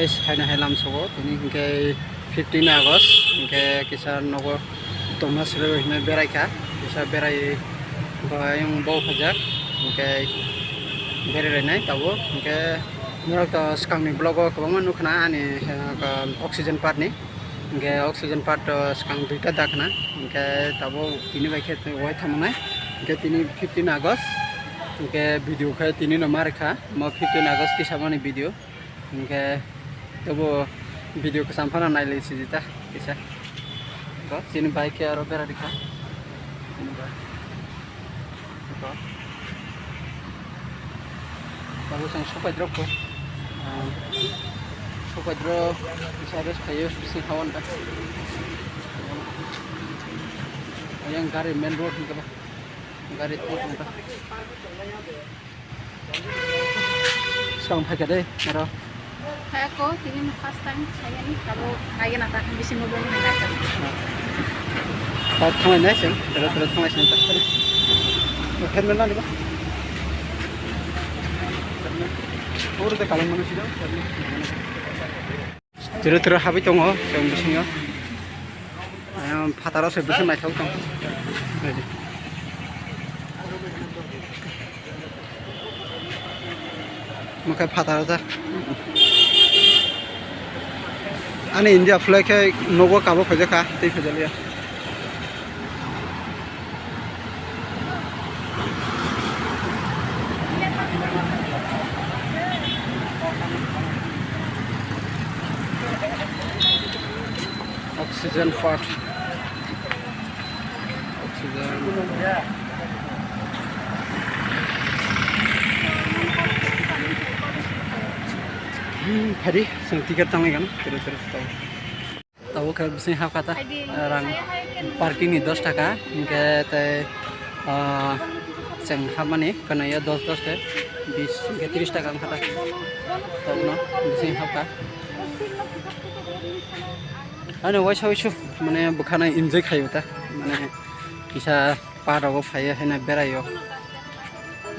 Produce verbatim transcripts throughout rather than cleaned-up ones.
Guys, haino hai lamsogo tini hinkhe fifteen August, hinkhe kisa nogo tongma srwi hinwi beraikha, kisa berai bai ayang bo phaijak, hinkhe berai rainai tabuk, hinkhe norok to swkangni vlog o kwbangma nukha na ani, eh, oxygen part ni, hinkhe oxygen part to swkang duita dakna, hinkhe tabuk tini bai khe wai thamanai, hinkhe tini fifteen August, hinkhe video khe tini no ma rwkha, mo fifteen August kisa mani video. Hinkhe tobo video kwcham phano nailai sijita kisa. Ko chini bike khe aro bera rikha. Chini bike. Ko. Abo chwng sopai drop ko. Ah, sopai drop kisa rest khayo bising hawan ta. Yang gari main road hinkhe ba. Gari thai tong ta. Swkang phaikha de, aro. Phaiya ko, tini first time phaiya ni, abo phaiya na ta, bisingo bo ni phaiya. Ta thanglai nai se, tere tere thanglai se ta. Helmet nani ba? Oro de kalam mano sida. Turo turo habwi tongo chwng bisingo. Ayang phataro se bisingo naithok tong. Naidi. Mokhe phataro ta. Ani India flag khe nogo kabo phaijak kha, tei phaijaliya. Oxygen part. Oxygen. Hmm, phadi, chwng ticket tangwi gano, tere tere tong. Tabuk khe bising hapkha ta, rang parking ni dos taka, hinkhe tei, ah, chwng hapmani kwnwi o dos dos khe bis hinkhe tris taka wngkha ta. Tabukno bising hapkha. Ano waisa waisu mane bwkhano enjoy khaio ta, mane kisa park rogo phaiyo haino beraio.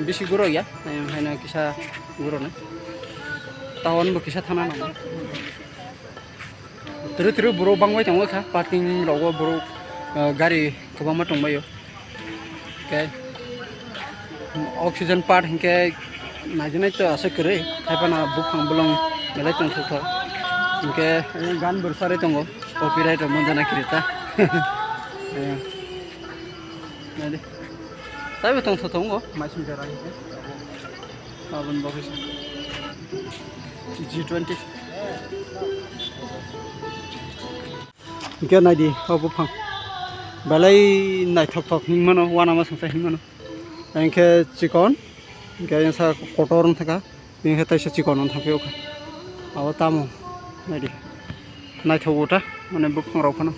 Bisi guro ya, haino kisa guro na. Town bo kisa thana nango. Turu turu borok bangbai tongo kha, parking rogo borok, ah, gari kwbangma tongbaio. Khe oxygen part hinkhe naijinai to aswk kwrwi, haiphano buphang bolong belai tongthokthok. Hinkhe gan bwrwsarwi tongo, copyright rok manjana kiri ta. Eh, naidi. Taibo tongthokthok wngo, maising jora hinkhe. Aboni bagwi se G twenty. Hinkhe naidi o buphang belai naithokthok hinmano, uanama songsa hinmano. Hinkhe chikon, hinkhe sa kotor wngthaka, hinkhe taisa chikon wngthang phiyokha. Abo tamo naidi. Naithogo ta, mane buphang rok phano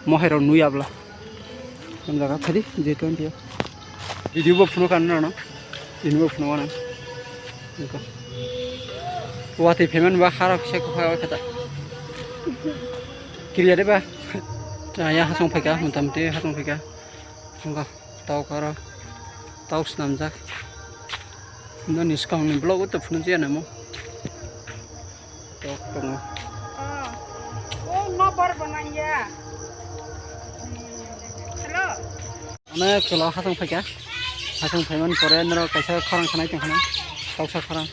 mohai rok nui abla. Tamo jaga phadi G twenty o. Video bo phunukha nini rok no. Ini bo phunukha nang. Watwi phaimani ba harok kisa kwphai o khe ta. Kiriya de ba. Ya hasong phaikha, motamoti hasong phaikha. Wngkha. Tok aro tok swnamjak. Nini swkangni vlog o to phunukjaya namo. Tok tongo. Oh, oh, no bar banaiya. Hello. Ano kelo hasong phaikha. Hasong phaimani pore norok kaisa khorang khanai tongkhana. Toksa khorang.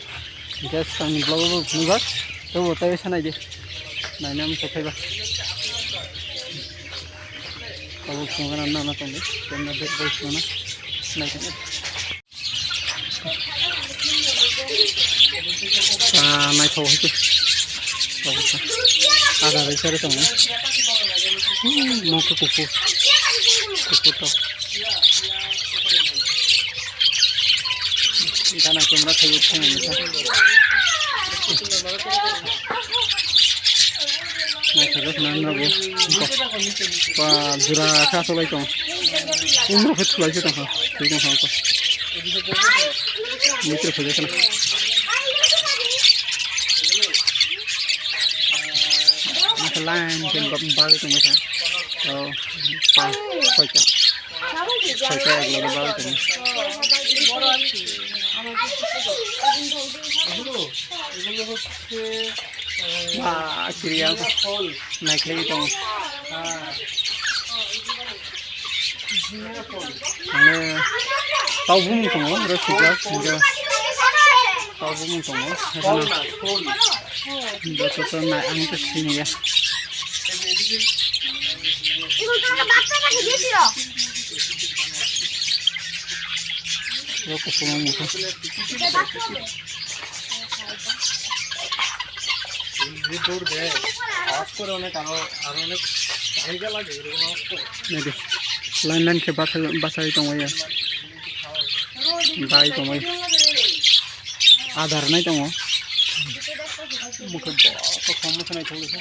Hingke swkangni vlog o phunukjak. Tebo tei sanai di. Naina mung sophaiba. Abo phunukgana nana tongdi. Kemna bek bai phunukna. Nai tongdi. Ah, naithok hai khe. Ada bai sari tongo. Hmm, mokhe kuphur. Kuphur tok. Gana camera khai thang nisa. Naithok nang rabo. Ba jura kha solai tong. Umro khe thulai se tong kha. Thwi tong kha. Mitro khojak na. Masa line ke ba ba tong kha. Oh, pa, soita. Soita ek lage ba tong. এগুলো হচ্ছে Ba, kiriya ko. Naikhai tongo. Ane, tau bumung tongo, ro sijak, sijak. Tau bumung tongo. Joto to nai, ang to siniya. Ro kusungo mukha. Naidi, line line khe bachai, bachai tongmani ya. Bai tongmani. Adar nai tongo. Mukhe bo, kosom mukhe nai thanglikha.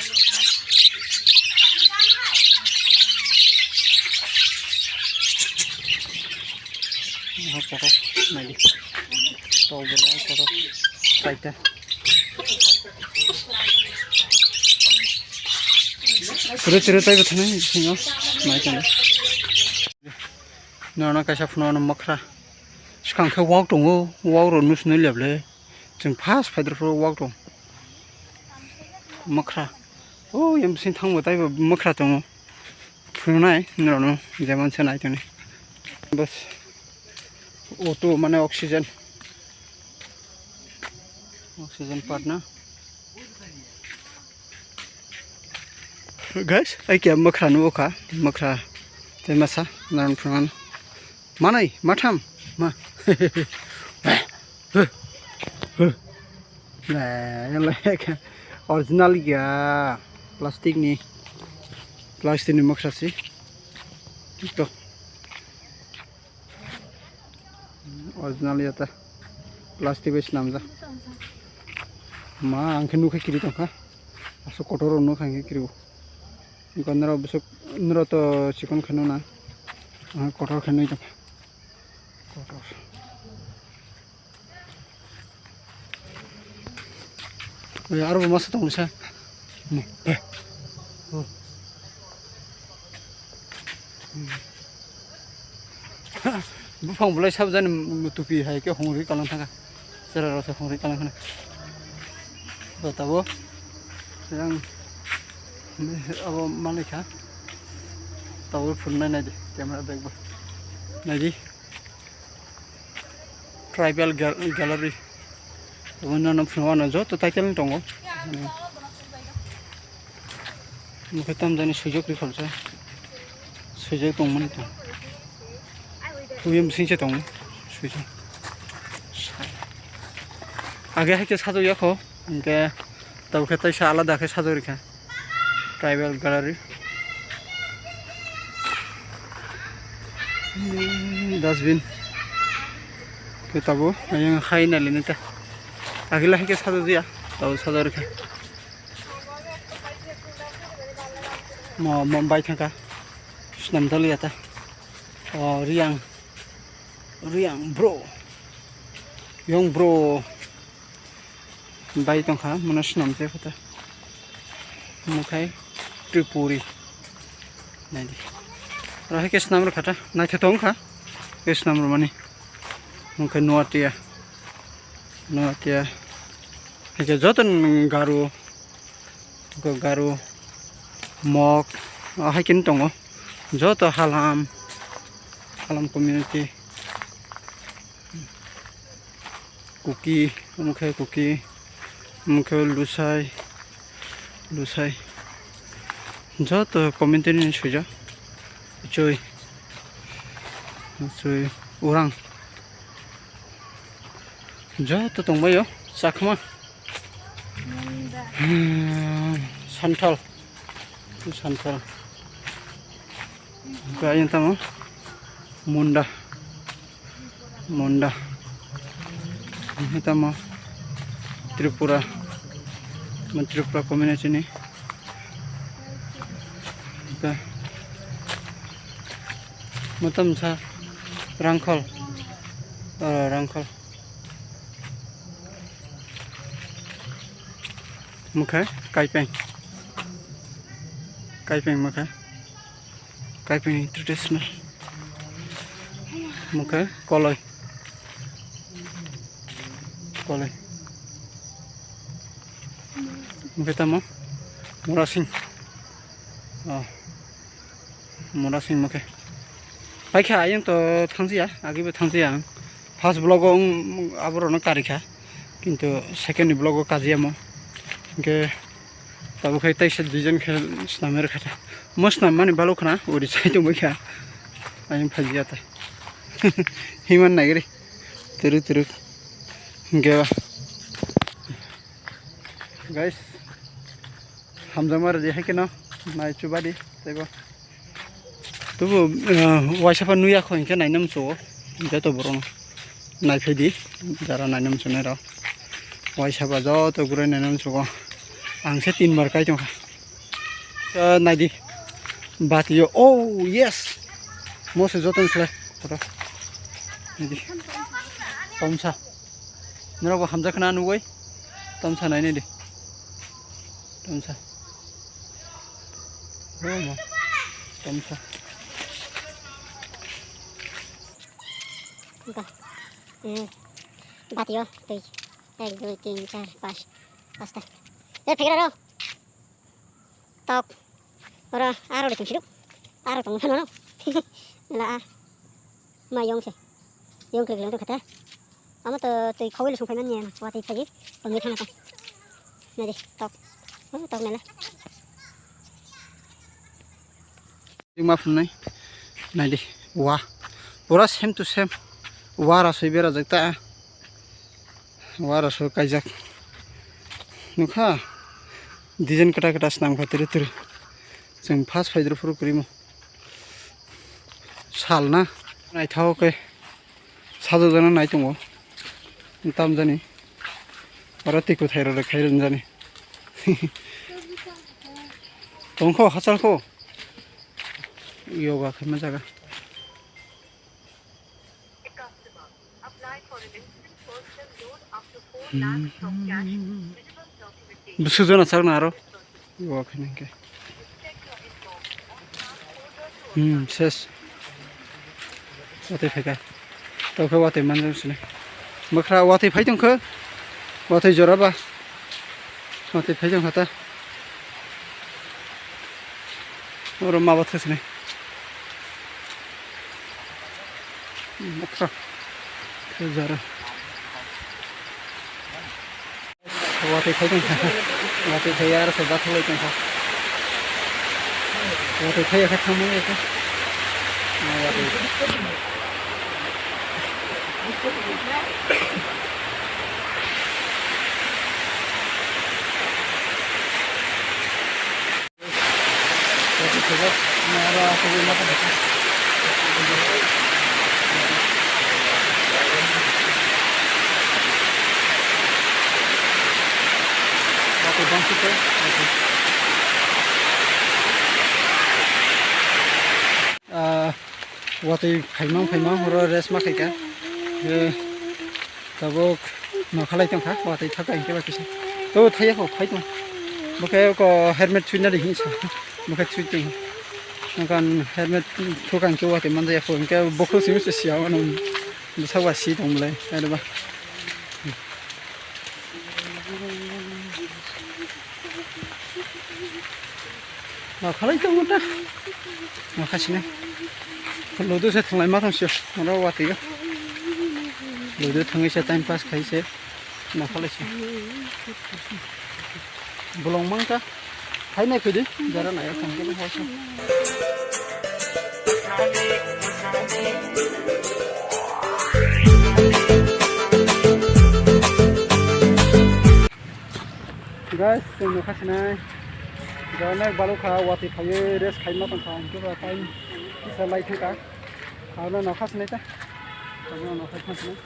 Aha, kotor, naidi. Tau belai kotor. Kaita. Chwrwi chwrwi taibo thangwi bisingo nai tongo. Norokno kaisa phunukno mwkhra. Swkang khe wak tongo, wak rok nw swnwi liya ble. Chwng first phaidrop o wak tongo. Mwkhra. O yang bising thangbo taibo mwkhra tongo. Phunuknai norokno jemon se nai tongni. Bas. O two mane oxygen. Oxygen part na. Guys, ai khe mwkhra nw kha, mwkhra tei masa norokno phunuknai. Manai, matham, ma. Original ya, plastic ni, plastic ni mwkhra si. To. Original ya ta. Plastic bai swnamjak. Ma, ang khe nukhe kiri tongkha. Aswk kotor rok nukha ang khe kiri o. Nokha norok bwswk, norok to chikon khe nuna. Ang kotor khe nui tongkha. Kotor. Oya, aro bo masa tong sa. Mo, eh. Oh. Hmm. Buphang bolai sab jani tupi hai khe hongri kalang thangkha. Chera rok se hongri kalang khna. Bo tabo. Yang abo malikha. Tabo phunuknai naidi camera bag bo. Naidi. Tribal gal-, gallery. Abo nono phunuknai joto title tongo. Mokhe tamjani swijak ri khalsa. Swijak tongmani tong. Twi bising se tong. Swijak. Age hai khe sajak ya kho. Hingke tabuk khe taisa alada khe sajak rikha. Tribal gallery. Dustbin. Khe tabuk ayang hai nai lini ta. Agila hai khe sajak ya. Tabuk sajak rikha. Mo, mo bai thangkha. Swnam dol ya ta. O, Riyang. Riyang bro. Young bro. Bai tongkha, mano swnam se kha ta. Mukhai Tripuri. Naidi. Oro hai khe swnam rwkha ta. Naithothok wngkha. Khe swnam rwmani. Mukhai Nuatia. Nuatia. Hai khe joto Garo. Go Garo, Mok, o hai khe tongo. Joto Halam, Halam community. Kuki, omo khe Kuki, omo khe Lusai, Lusai. Joto community ni swijak. Choi, Choi, Orang. Joto tongbaio, Chakma. Hmm, Santhal. Santhal. Kaya tamo Munda. Munda. Ini tamo Tripura. Mo Tripura community ni. Ka. Mo tamo sa Rangkhol. Oh, Rangkhol. Mokhe kaipeng. Kaipeng mokhe. Kaipeng traditional. Mokhe koloi. Koloi. Oke, tamo. Murasing. Oh. Murasing mo khe. Paikha, ayang to thangsiya, agi bo thangsiya ang. First vlog o ang aborokno karikha. Kintu second ni vlog o kajiya mo. Hingke tabo khai taisa design khe snamwi rwkha ta. Mo snam mani balok khna, uri sai tongbai kha. Ayang phajiya ta. Himan nagiri. Turuk turuk. Hingke ba. Guys, hamjakma rwdi hai kheno nai chubadi teibo. Tubu, eh, waisa pha nuya kho hinkhe naina muchungo joto borokno nai phaidi jara naina muchungnai rok waisa ba joto gurai naina muchungo ang se tin bar kai tongkha. Eh, naidi bati yo, oh yes, mo se joto ni khlai photo naidi tomsa. Norok bo hamjak khna nugwi. Tamsa nainai di. Tamsa. Roma. Tamsa. Ba. Eh. Batio, tei. Ek, dui, tin, char, pas. Pasta. Eh, phegera ro. Tok. Oro aro de tongsidu. Aro tong phano no. La a. Ma yong se. Yong klik lang to khata. Ama to tei khawil sung phaiman niya. Wa tei phai. Tong thang ta. Na de tok. Oh, tok nela. Jing ma phunai. Nai de. Wa. Pura same to same. Wa ra soi bera jak ta. Wara so kaijak. Nukha. Design kwta kwta swnam kha tiri tiri. Chwng first phaidrw phuru kwrwimo. Sal na. Naithok khe. Sajwk jana nai tongo. Tam jani. Oro twi kwthai rok khai rwng jani. Tongkho hachal kho. Yoga khaima jaga. Bwswk jona chak na aro. Wa khe nang khe. Hmm, ses. Watwi phaikha. Tokhe watwi manjak sini. Bwkhra watwi phai tongkha. Watwi jora ba. Watwi phai tongkha ta. Oro ma bathwk sini. Bwkhra. Khe jara. Watwi phai tongkha. Watwi phai aro se bathwlai tongkha. Watwi phai khe thangmani khe. Watwi. Ah, watwi phaimang phaimang horo rest ma khaika. Eh, Tabuk nokhalai tongkha, watwi thaka hinkhe ba kisa. To thaiya kho, phai tong. Bokhe ko helmet thuina di hinsa. Bokhe thui tong. Nokhan helmet thuka hinkhe watwi manjaya kho, hinkhe bokhro simi se siya wano. Bwsa wa si tong bolai, are ba. Nokhalai tongo ta. Nokha sini. Ludu se thanglai ma thang sio. Oro watwi o. Ludu thangwi se time pass khai se. Nokhalai se. Bolong mang ta. Hai nai phidi. Jara nai thang khe hor se. Guys, chwng nokha sinai. Jora nek balukha, watwi phaiwi rest khaima tongkha, hinkhe ba time kisa lai thangkha. Aro nokha sinai ta. Aro nokha sinai.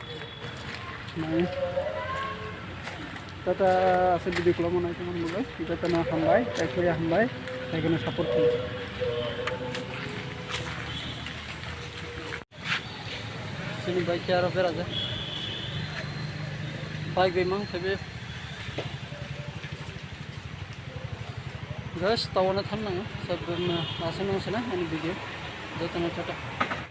Nai. Tata aswk video kwlamo nai tongmani bagwi. Jottono hambai, tei khuya hambai, tei kheno support khlai. Chini bike aro berajak. Bike bai mang phaibe. Guys, tawano thangnang. Sabna aswk nang sana ani video. Jottono tata.